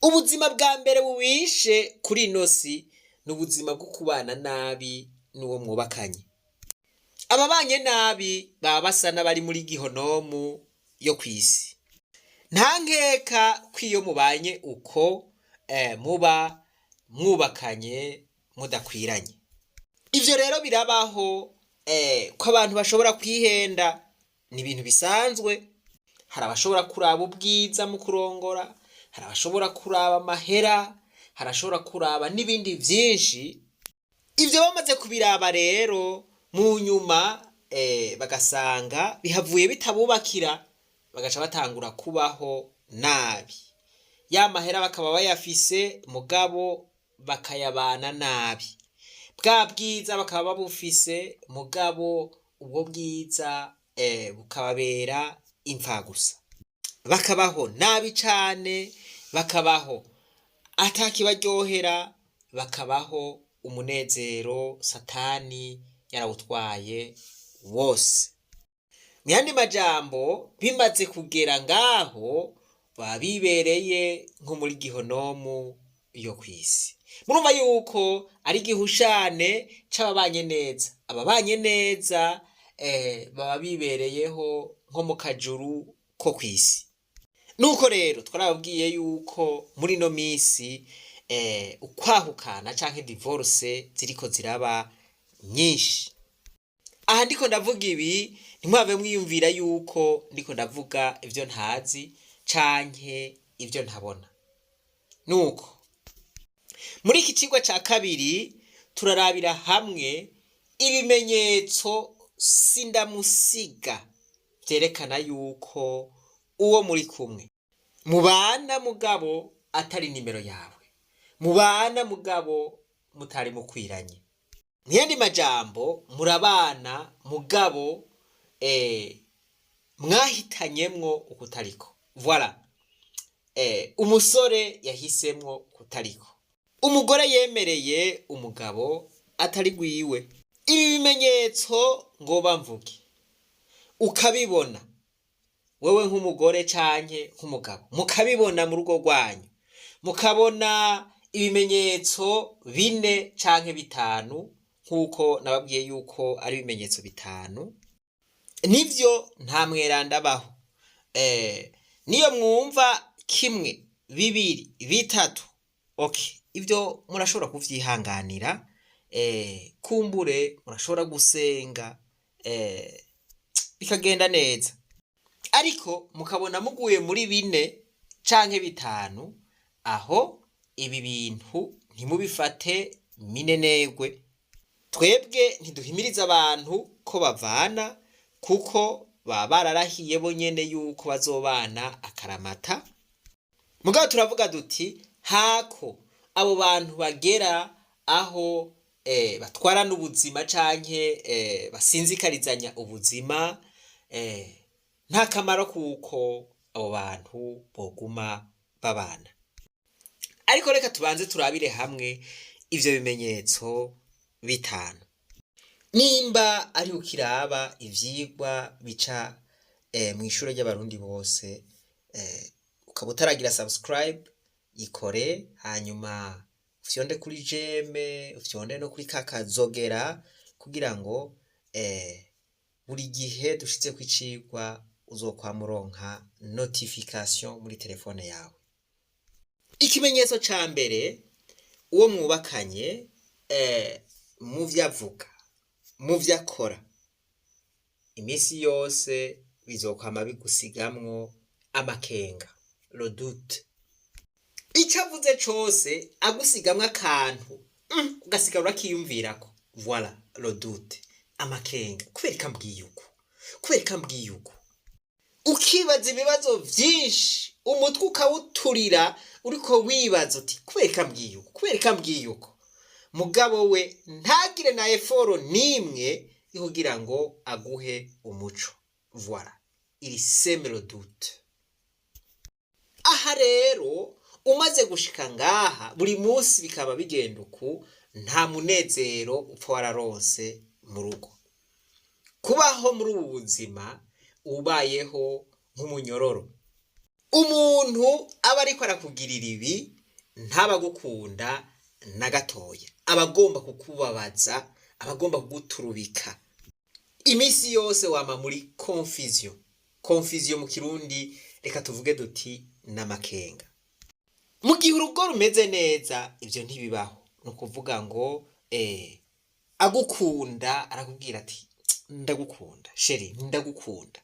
Ubuzima bwa mbere bubishe kuri ino si ni ubuzima bwo kubana nabi n'uwo mwubakanye. Ababanye nabi baba basa n'abari muri gihonomu yo kw'isi. Nta nkeka ko iyo mubanye uko muba mwubakanye mudakwiranye. Ivyo rero birabaho ko abantu bashobora kwihenda, ni ibintu bisanzwe. Hari abashobora kuraba ubwiza mu kurongora, hari abashobora kuraba amahera, hari abashobora kuraba n'ibindi vyinshi. Ivyo bamaze kubiraba rero mu nyuma bagasanga bihavuye bitabubakira, bagaca batangura kubaho nabi. Ya mahera bakaba bayafise, mugabo bakayabana nabi. Bwa bwiza bakaba babufise, mugabo ubwo bwiza bukababera imfagusa. Bakabaho nabi cane, bakabaho atakibaryohera, bakabaho umunezero Satani yarawutwaye wose. Mu yandi majambo, bimaze kugera ngaho baba bibereye nko muri gihonomu yo kw'isi. Murumva yuko ari igihushane c'ababanye neza. Ababanye neza baba bibereyeho nko mu kajuru ko kw'isi. Nuko rero twarababwiye yuko muri ino misi ukwahukana canke divorce ziriko ziraba nyinshi. Aha ndiko ndavuga ibi, ntimwave mwiyumvira yuko ndiko ndavuga ivyo ntazi canke ivyo ntabona. Nuko muri iki cigwa ca kabiri turarabira hamwe ibimenyetso sindamusiga vyerekana yuko uwo muri kumwe mubana mugabo atari nimero yawe, mubana mugabo mutari mukwiranye. Mu yandi majambo, murabana mugabo mwahitanyemwo ukutariko. Voilà. Umusore yahisemwo kutariko, umugore yemereye umugabo atari gwiwe. Ibi bimenyetso ngoba mvuge ukabibona wewe nk'umugore canke nk'umugabo, mukabibona mu rugo rwanyu, mukabona ibimenyetso bine canke bitanu, nk'uko nababwiye yuko ari ibimenyetso bitanu. Nivyo, nta mweranda abaho. Niyo mwumva kimwe, bibiri, bitatu, okay, ivyo murashobora kuvyihanganira. Kumbure murashobora gusenga bikagenda neza, ariko mukabona muguye muri bine canke bitanu, aho ibi bintu ntimubifate minenegwe. Twebwe ntiduhimiriza abantu ko bavana, kuko baba bararahiye bo nyene yuko bazobana akaramata. Mugabo turavuga duti hako abo bantu bagera aho batwarana ubuzima canke basinzikarizanya ubuzima, nta kamaro kuko abo bantu boguma babana. Ariko reka tubanze turabire hamwe ivyo bimenyetso bitanu. Nimba ari ukiraba ivyigwa bica mw'ishure ry'Abarundi bose, ukaba utaragira subscribe, ikore, hanyuma ufyonde kuri j'aime, ufyonde no kuri kakazogera kugira ngo buri gihe dushizeko icigwa uzokwama uronka notification muri telefone yawe. Ikimenyetso ca mbere, uwo mwubakanye mu vyo avuga, mu vyo akora, iminsi yose bizokwama bigusigamwo amakenga, le doute. Ico avuze cose agusigamwo akantu, ugasigara urakiyumvirako. Voilà le doute, amakenga. Kubera ko ambwiye uku? Kubera ko ambwiye uku? Ukibaza ibibazo vyinshi, umutwe ukawuturira uriko wibaza uti: "Kubera ko ambwiye uku? Kubera ko ambwiye uku?" Mugabo we ntagire na effort n'imwe yo kugira ngo aguhe umuco. Voilà, il sème le doute. Aha rero umaze gushika ngaha, buri munsi bikaba bigenda uku, nta munezero upfa wararonse mu rugo. Kubaho muri ubu buzima ubayeho nk'umunyororo. Umuntu aba ariko arakugirira ibi ntaba agukunda na gatoya, aba agomba kukubabaza, aba agomba kuguturubika. Iminsi yose wama muri confusion. Confusion mu Kirundi reka tuvuge duti n'amakenga. Mu gihe urugo rumeze neza ibyo ntibibaho. Ni ukuvuga ngo agukunda arakubwira ati ndagukunda chéri, ndagukunda.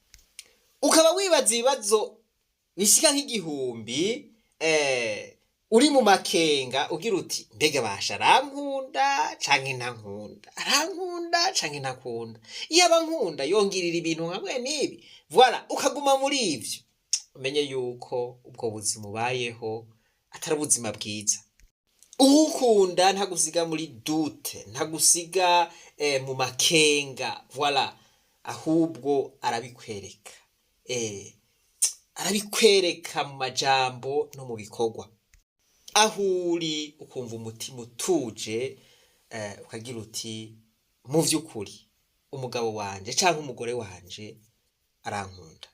Ukaba wibaza ibibazo bishika nk'igihumbi, uri mu makenga ugira uti mbega basha arankunda canke ntankunda, arankunda canke ntakunda, iyo aba nkunda yongirira ibintu nka mwene ibi. Voilà, ukaguma muri ivyo. Umenye yuko ubwo buzima ubayeho atari ubuzima bwiza. Uwukunda ntagusiga muri doute, ntagusiga mu makenga, voilà, ahubwo arabikwereka, arabikwereka mu majambo no mu bikorwa. Aho uri ukumva umutima utuje, ukagira uti mu vy'ukuri umugabo wanje canke umugore wanje arankunda.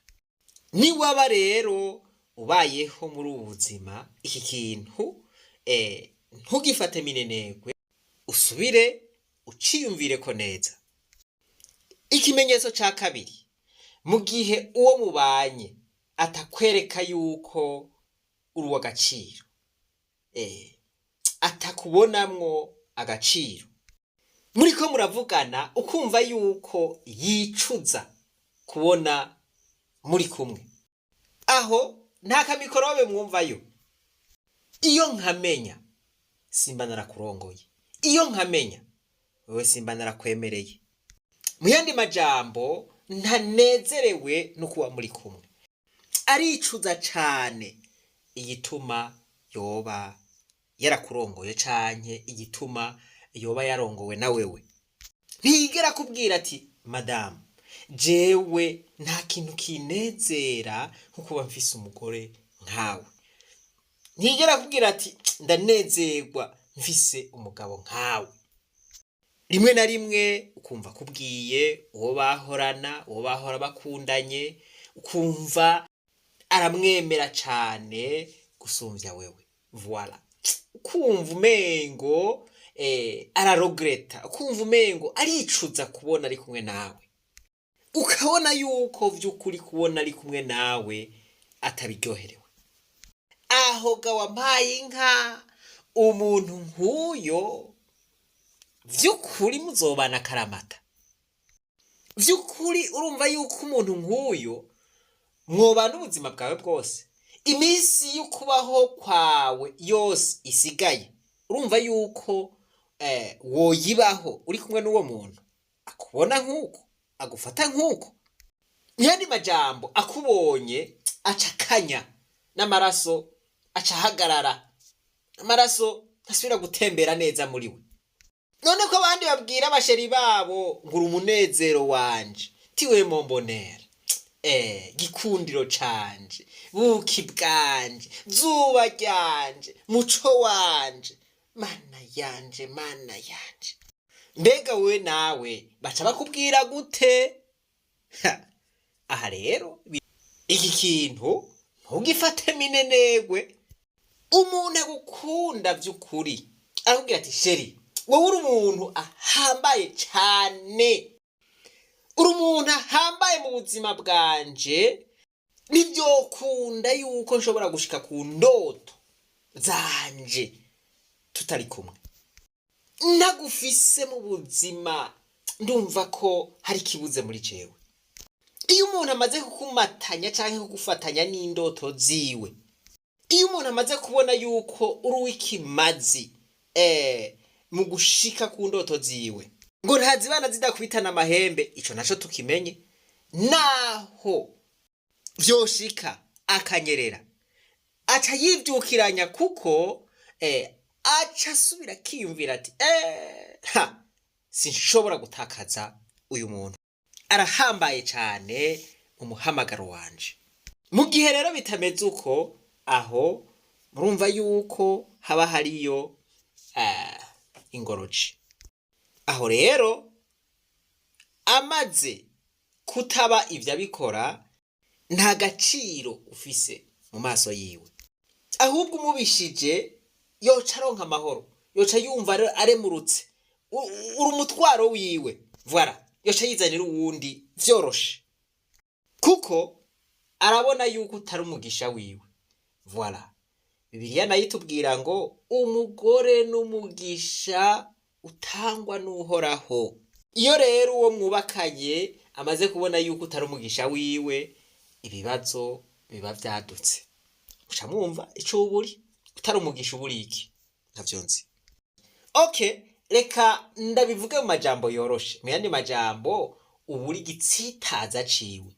Niwaba rero ubayeho muri ubu buzima, iki kintu ntugifate minenegwe, usubire uciyumvireko neza. Ikimenyetso ca kabiri, mu gihe uwo mubanye atakwereka yuko uri uw'agaciro, atakubonamwo agaciro, muriko muravugana ukumva yuko yicuza kubona muri kumwe, aho nta kamikorobe mwumvayo. Iyo nkamenya simba narakurongoye, iyo nkamenya wewe simba narakwemereye. Mu yandi majambo, ntanezerewe no kuba muri kumwe, aricuza cane igituma yoba yarakurongoye canke igituma yoba yarongowe na wewe. Ntiyigera akubwira ati madamu, jewe nta kintu kinezera nko kuba mfise umugore nkawe. Ntiyigera akubwira ati ndanezerwa mfise umugabo nkawe. Rimwe na rimwe ukumva akubwiye uwo bahorana, uwo bahora bakundanye, ukumva aramwemera cane gusumvya wewe. Voilà, ukumva umengo araregretta, ukumva umengo aricuza kubona ari kumwe nawe, ukabona yuko vy'ukuri kubona ari kumwe nawe atabiryoherewe. Aho ga wampaye inka, umuntu nk'uyo vy'ukuri muzobana akaramata. Vy'ukuri urumva yuko umuntu nk'uyo mwobana ubuzima bwawe bwose, iminsi y'ukubaho kwawe yose isigaye, urumva yuko woyibaho uri kumwe n'uwo muntu akubona nk'uko, agufata nk'uko. Yandi majambo, akubonye aca akanya n'amaraso aca ahagarara, amaraso ntasubira gutembera neza muri we. None ko abandi babwira abachéri babo ngo uri umunezero wanje, tu es mon bonheur, gikundiro canje, buki bwanje, zuba ryanje, muco wanje, mana yanje, mana yanje. Mbega wewe nawe baca bakubwira gute? Ha, aha rero iki kintu ntugifate minenegwe. Umuntu agukunda vy'ukuri arakubwira ati chéri, wowe uri umuntu ahambaye cane, uri umuntu ahambaye mu buzima bwanje, ntivyokunda yuko nshobora gushika ku ndoto zanje tutari kumwe. Ntagufise mu buzima ndumva ko hari ikibuze muri jewe. Iyo umuntu amaze kukumatanya canke kugufatanya n'indoto ziwe, iyo umuntu amaze kubona yuko uri uw'ikimazi mu gushika ku ndoto ziwe, ngo ntazibana zidakubitana amahembe, ico naco tukimenye. Naho vyoshika akanyerera, aca yivyukiranya, kuko aca asubira akiyumvira ati ha, sinshobora gutakaza uyu muntu, arahambaye cane mu muhamagaro wanje. Mu gihe rero bitameze uko, aho murumva yuko haba hariyo ingoroji. Aho rero amaze kutaba ivyo abikora, nta gaciro ufise. mu maso yiwe. Ahubwo umubishije yoca aronka amahoro, yoca yumva aremurutse, uri umutwaro wiwe, voilà, yoca yizanira uwundi vyoroshe, kuko arabona yuko utari umugisha wiwe. Voilà, Bibiliya nayo itubwira ngo umugore n'umugisha utangwa n'Uhoraho. Iyo rero uwo mwubakanye amaze kubona yuko utari umugisha wiwe, ibibazo biba vyadutse, uca mwumva ico uba uri. Utari umugisha uba uri iki? Ntavyo nzi. Okay, reka ndabivuge mu majambo yoroshe. Mu yandi majambo, uba uri igitsitaza ciwe.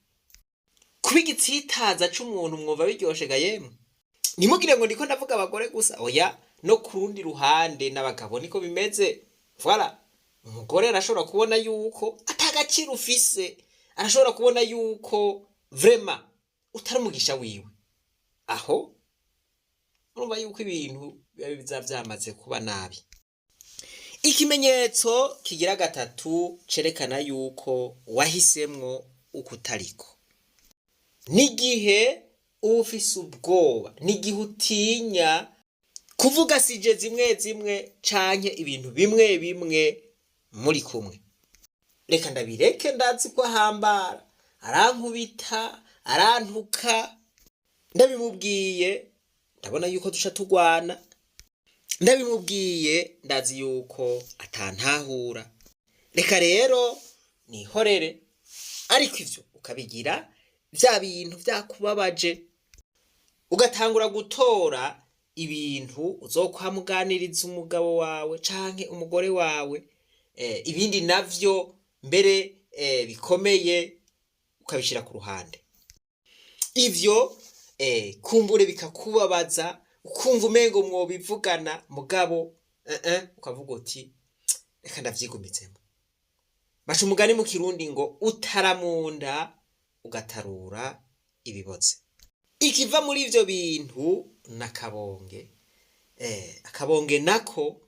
Kuba igitsitaza c'umuntu mwumva biryoshe ga yemwe? Ntimugire ngo ndiko ndavuga abagore gusa, oya, no ku rundi ruhande n'abagabo niko bimeze. Voilà, umugore arashobora kubona yuko atagaciro ufise, arashobora kubona yuko vraiment utari umugisha wiwe. Aho urumva yuko ibintu biba biza vyamaze kuba nabi. Ikimenyetso kigira gatatu cerekana yuko wahisemwo ukutariko, n'igihe uba ufise ubwoba, n'igihe utinya kuvuga sujets zimwe zimwe canke ibintu bimwe bimwe muri kumwe. Reka ndabireke, ndazi ko ahambara, arankubita, arantuka, ndabimubwiye ndabona yuko duca tugwana, ndabimubwiye ndazi yuko atantahura, reka rero nihorere. Ariko ivyo ukabigira vya bintu vyakubabaje, ugatangura gutora ibintu uzokwamuganiriza umugabo wawe canke umugore wawe, ibindi navyo mbere bikomeye ukabishira ku ruhande. Ivyo kumbure bikakubabaza, ukumva umengo mwobivugana, mugabo ukavuga uti reka ndavyigumizemo. Baca umugani mu Kirundi ngo utaramunda ugatarura ibiboze. Ikiva muri ivyo bintu n'akabonge. Akabonge nako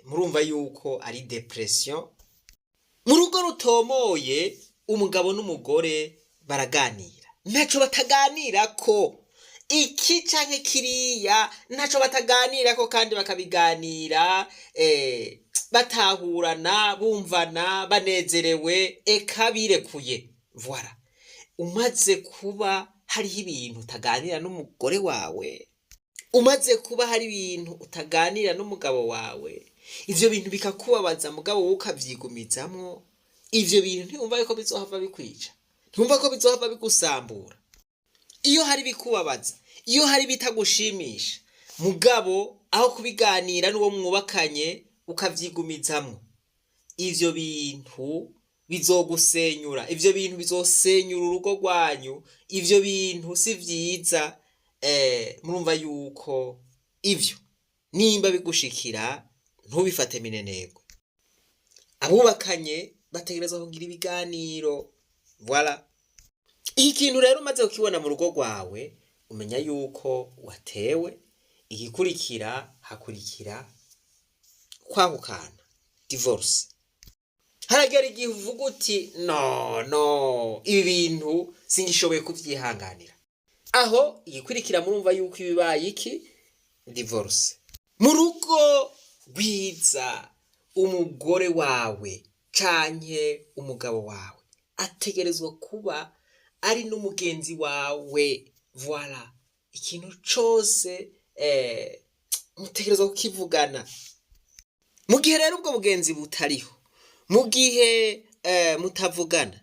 murumva yuko ari dépression. Mu rugo rutomoye, umugabo n'umugore baraganira, ntaco bataganirako, iki canke kiriya, ntaco bataganirako, kandi bakabiganira batahurana, bumvana, banezerewe, eka birekuye. Voilà, umaze kuba hariho ibintu utaganira n'umugore wawe, umaze kuba hari ibintu utaganira n'umugabo wawe, ivyo bintu bikakubabaza, mugabo wowe ukavyigumizamwo, ivyo bintu ntiwumva yuko bizohava bikwica? Ntiwumva ko bizohava bigusambura? Iyo hari ibikubabaza, iyo hari ibitagushimisha, mugabo aho kubiganira n'uwo mwubakanye ukavyigumizamwo, ivyo bintu bizogusenyura, ivyo bintu bizosenyura urugo rwanyu. Ivyo bintu si vyiza. Murumva yuko ivyo nimba bigushikira, ntubifate minenegwe. Abubakanye bategerezwa kugira ibiganiro. Voilà, iki kintu rero umaze kukibona mu rugo rwawe, umenya yuko watewe. Igikurikira, hakurikira kwahukana, divorce. Haragera igihe uvuga uti no, no, ibi bintu singishoboye kuvyihanganira. Aho igikurikira murumva yuko ibibaye iki? Divorce. Mu rugo rwiza, umugore wawe canke umugabo wawe ategerezwa kuba ari n'umugenzi wawe. Voilà, ikintu cose mutegerezwa kukivugana. Mu gihe rero ubwo bugenzi butariho, mu gihe mutavugana,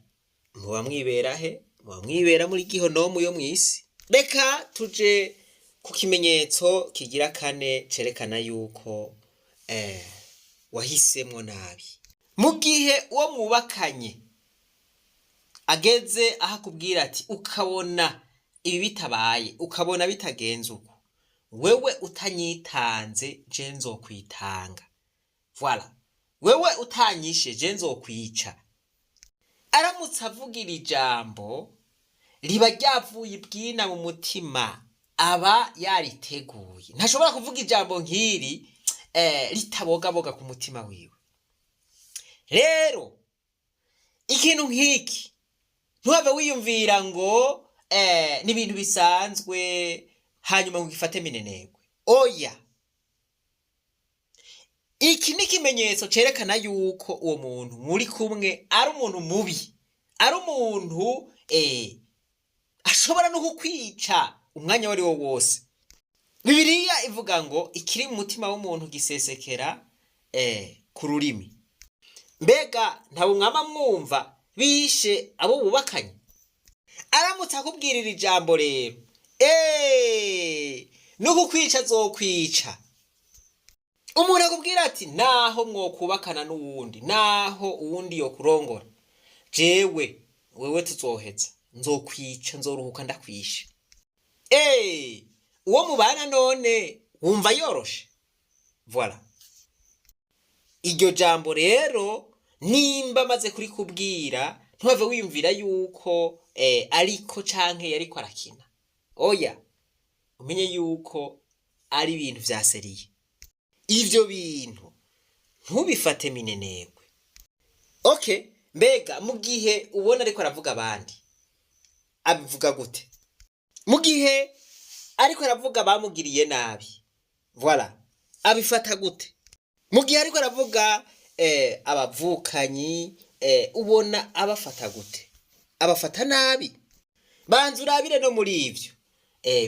muba mwibera he? Muba mwibera muri gihonomu yo mw'isi. Reka tuje ku kimenyetso kigira kane cerekana yuko wahisemwo nabi. Mu gihe uwo mwubakanye ageze aho akubwira ati ukabona ibi bitabaye, ukabona bitagenze uko, wewe utanyitanze je nzokwitanga, voilà, wewe utanyishe je nzokwica, aramutse avugira ijambo riba ryavuye ibwina mu mutima, aba yariteguye. Ntashobora kuvuga ijambo nk'iri ritabogaboga ku mutima wiwe. Rero ikintu nk'iki ntuhave wiyumvira ngo ni ibintu bisanzwe, hanyuma ngo ugifate minenegwe. Oya, iki ni ikimenyetso cerekana yuko uwo muntu muri kumwe ari umuntu mubi, ari umuntu ashobora no kukwica umwanya wari wo wose. Bibiliya ivuga ngo ikiri mu mutima w'umuntu gisesekera ku rurimi. Mbega ntabwo mwama mwumva bishe abo bubakanye? Aramutse akubwirira ijambo rero, no kukwica azokwica. Umuntu akubwira ati naho mwokubakana n'uwundi, naho uwundi yokurongora, jewe wewe tuzoheza nzokwica, nzoruhuka ndakwishe. Uwo mubana none wumva yoroshe? Voilà. Iryo jambo rero nimba amaze kurikubwira, ntuhave wiyumvira yuko ariko canke yariko arakina. Oya, umenye yuko ari ibintu vya sérieux. Ivyo bintu ntubifate minenegwe. Okay, mbega mu gihe ubona ariko aravuga abandi, abivuga gute? Mu gihe ariko aravuga bamugiriye nabi, voilà, abifata gute? Mu gihe ariko aravuga abavukanyi, ubona abafata gute? Abafata nabi? Banza urabire no muri ivyo.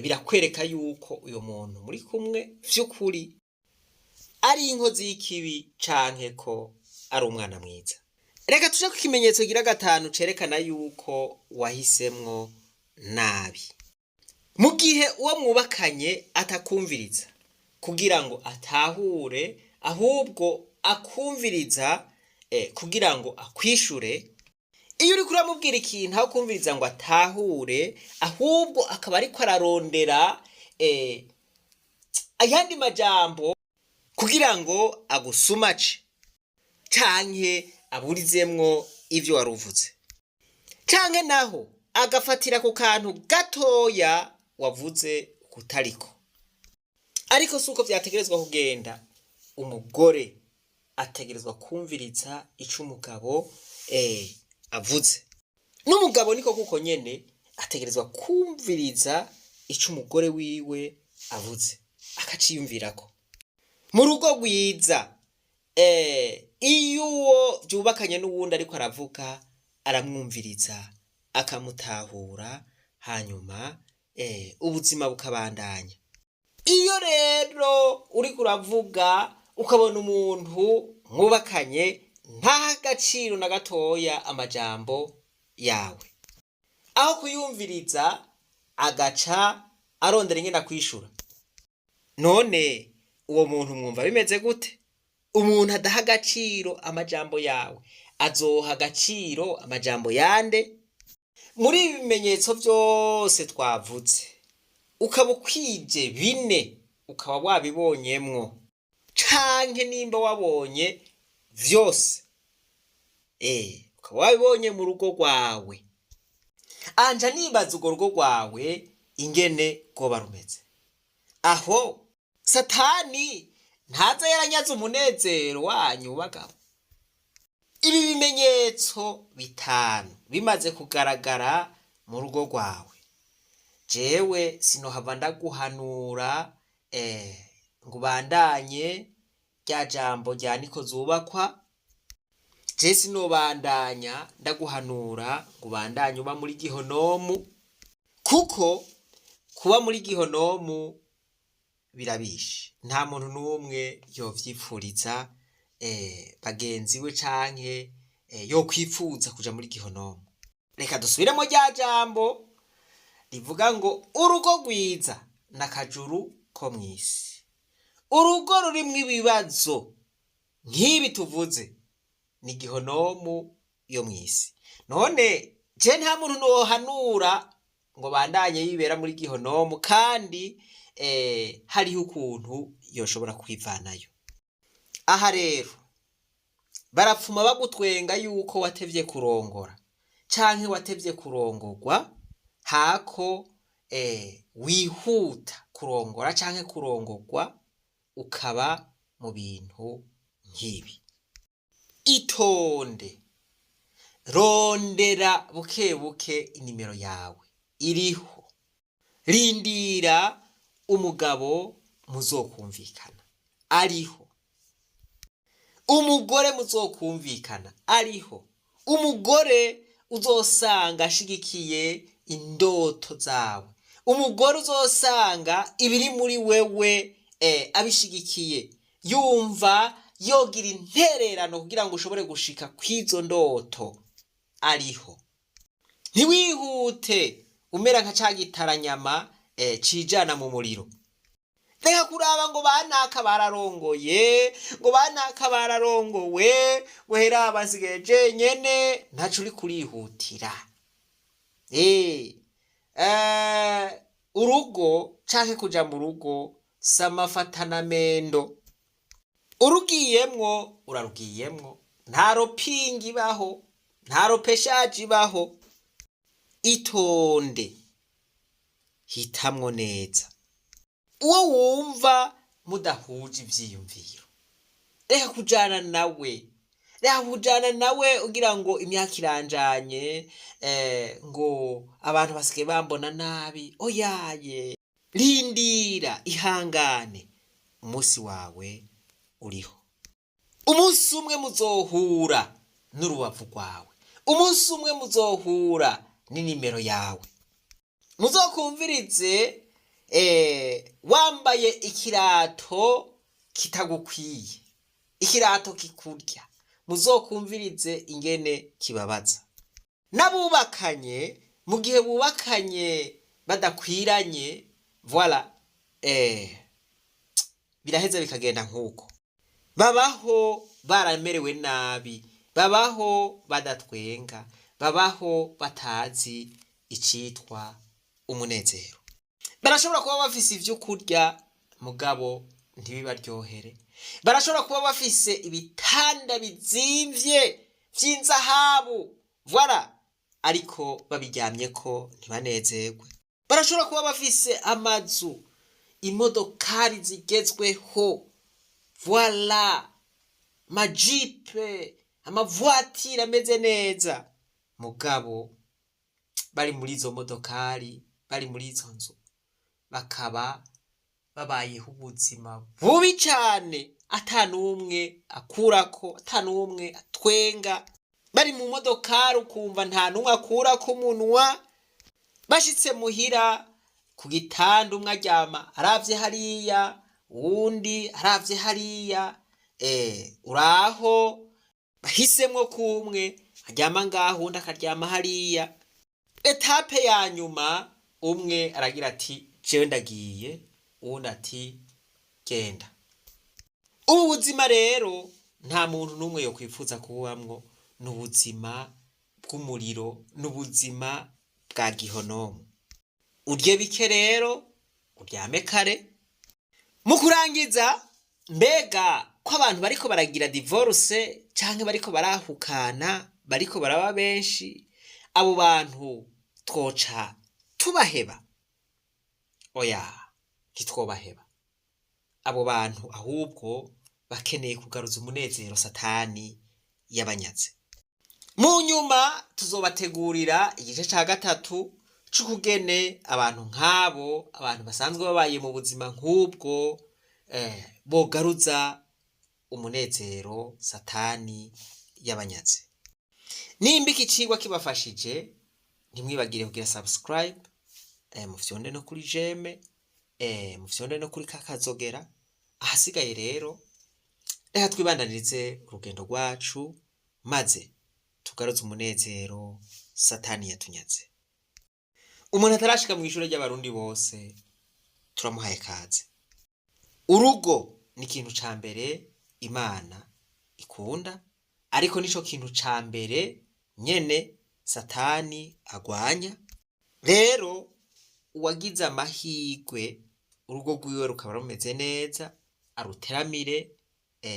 Birakwereka yuko uyo muntu muri kumwe vy'ukuri ari inkozi y'ikibi canke ko ari umwana mwiza. Reka tuje ku kimenyetso gira gatanu cerekana yuko wahisemwo nabi. Mu gihe uwo mwubakanye atakumviriza kugira ngo atahure, ahubwo akumviriza kugira ngo akwishure. Iyo uriko uramubwira ikintu, aho kumviriza ngo atahure, ahubwo akaba ariko ararondera ayandi majambo kugira ngo agusumace canke aburizemwo ivyo wari uvuze, canke naho agafatira ku kantu gatoya wavuze kutariko. Ariko si uko vyategerezwa kugenda. Umugore ategerezwa kumviriza ico umugabo avuze, n'umugabo niko kuko nyene ategerezwa kumviriza ico umugore wiwe avuze, akaciyumvirako. Mu rugo rwiza, iyo uwo vyubakanye n'uwundi ariko aravuga, aramwumviriza, akamutahura, hanyuma ubuzima bukabandanya. Iyo rero uriko uravuga ukabona umuntu mwubakanye ntaha agaciro na gatoya amajambo yawe, aho kuyumviriza agaca arondera ingene akwishura, none uwo muntu mwumva bimeze gute? Umuntu adaha agaciro amajambo yawe azoha agaciro amajambo yande? Muri ibi bimenyetso vyose twavuze, ukaba ukwije bine, ukaba wabibonyemwo, canke nimba wabonye vyose, ukaba wabibonye mu rugo rwawe, anja nibaza urwo rugo rwawe ingene rwoba rumeze. Aho Satani ntaza yaranyaze umunezero wanyu bagabo? Ibi bimenyetso bitanu bimaze kugaragara mu rugo rwawe, jewe sinohava ndaguhanura ngo ubandanye rya jambo rya niko zubakwa. Je sinobandanya ndaguhanura ngo ubandanye uba muri gihonomu, kuko kuba muri gihonomu birabishe. Nta muntu n'umwe yovyipfuriza bagenzi we canke yokwipfuza kuja muri gihonomu. Reka dusubiremo rya jambo rivuga ngo urugo rwiza n'akajuru ko mw'isi. Urugo rurimwo ibibazo nk'ibi tuvuze ni gihonomu yo mw'isi. None je nta muntu nohanura ngo bandanye yibera muri gihonomu, kandi hariho ukuntu yoshobora kwivanayo. Aha rero barapfuma bagutwenga yuko watevye kurongora canke watevye kurongorwa, hako wihuta kurongora canke kurongorwa ukaba mu bintu nk'ibi. Itonde, rondera buke buke inimero yawe. iriho. Rindira umugabo muzokumvikana ariho, umugore muzokumvikana ariho, umugore uzosanga ashigikiye indoto zawe, umugore uzosanga ibiri muri wewe abishigikiye, yumva yogira intererano kugira ngo ushobore gushika kw'izo ndoto ariho. Ntiwihute umera nka ca gitaranyama cijana mu muriro. Reka kuraba ngo banaka bararongoye, ngo banaka bararongowe, ngo hera basigaye jenyene, ntaco uri kurihutira. Urugo canke kuja mu rugo si amafatanamendo. Urugiyemwo urarugiyemwo, nta ropingi ibaho, nta ropeshaje ibaho. Itonde, hitamwo neza uwo wumva mudahuje ivyiyumviro, reka kujana nawe, reka kujana nawe ugira ngo imyaka iranjanye, ngo abantu basigaye bambona nabi. Oyaye, rindira, ihangane, umunsi wawe uriho. Umunsi umwe muzohura n'urubavu rwawe, umunsi umwe muzohura n'inimero yawe. Muzokumvirize wambaye ikirato kitagukwiye, ikirato kikurya, muzokumvirize ingene kibabaza. N'abubakanye mu gihe bubakanye badakwiranye, voilà, biraheza bikagenda nk'uko babaho baramerewe nabi, babaho badatwenga, babaho batazi icitwa umunezero. Barashobora kuba bafise ivyo kurya mugabo ntibibaryohere, barashobora kuba bafise ibitanda bizimvye vy'inzahabu, voilà, ariko babiryamyeko ntibanezerwe. Barashobora kuba bafise amazu, imodokari zigezweho, voilà, majipe, amavuwatire ameze neza, mugabo bari muri izo modokari, bari muri izo nzu, bakaba babayeho ubuzima bubi cane, ata n'umwe akurako, ata n'umwe atwenga. Bari mu modokari ukumva nta n'umwe akurako umunwa. Bashitse muhira ku gitanda, umwe aryama aravye hariya, uwundi aravye hariya, uraho bahisemwo kumwe aryama ngaho, uwundi akaryama hariya. Étape ya nyuma, umwe aragira ati jewe ndagiye, uwundi ati genda. Ubu buzima rero nta muntu n'umwe yokwifuza kububamwo, ni ubuzima bw'umuriro, ni ubuzima bwa gihonomu. Urye bike rero, uryame kare. Mu kurangiza, mbega ko abantu bariko baragira divorce canke bariko barahukana, bariko baraba benshi, abo bantu twoca tubaheba? Oya, ntitwobaheba abo bantu, ahubwo bakeneye kugaruza umunezero Satani yabanyaze. Mu nyuma tuzobategurira igice ca gatatu c'ukugene abantu nk'abo, abantu basanzwe babaye mu buzima nk'ubwo, bogaruza umunezero Satani yabanyaze. Nimba iki cigwa kibafashije, ntimwibagire kugira subscribe, mufyonde no kuri j'aime, mufyonde no kuri kakazogera. Ahasigaye rero reka twibandanirize urugendo rwacu, maze tugaruze umunezero Satani yatunyaze. Umuntu atarashika mw'ishure ry'Abarundi bose turamuhaye kaze. Urugo ni ikintu ca mbere Imana ikunda, ariko nico kintu ca mbere nyene Satani agwanya. Rero uwagize amahirwe urugo rwiwe rukaba rumeze neza, aruteramire,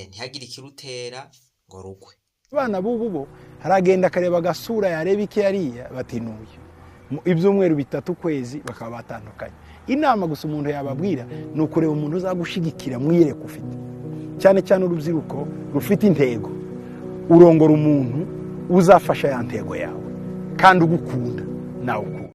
ntihagire ikirutera ngo rugwe. Abana b'ubu bo aragenda akareba agasura, yareba icyo yariye batinuye ibyumweru 3, ukwezi, bakaba batandukanye. Inama gusa umuntu yababwira ni ukureba umuntu uzagushigikira mwiyereka ufite, cyane cyane urubyiruko rufite intego. Urongora umuntu uzafasha ya ntego yawe kandi ugukunda nawe ukunda.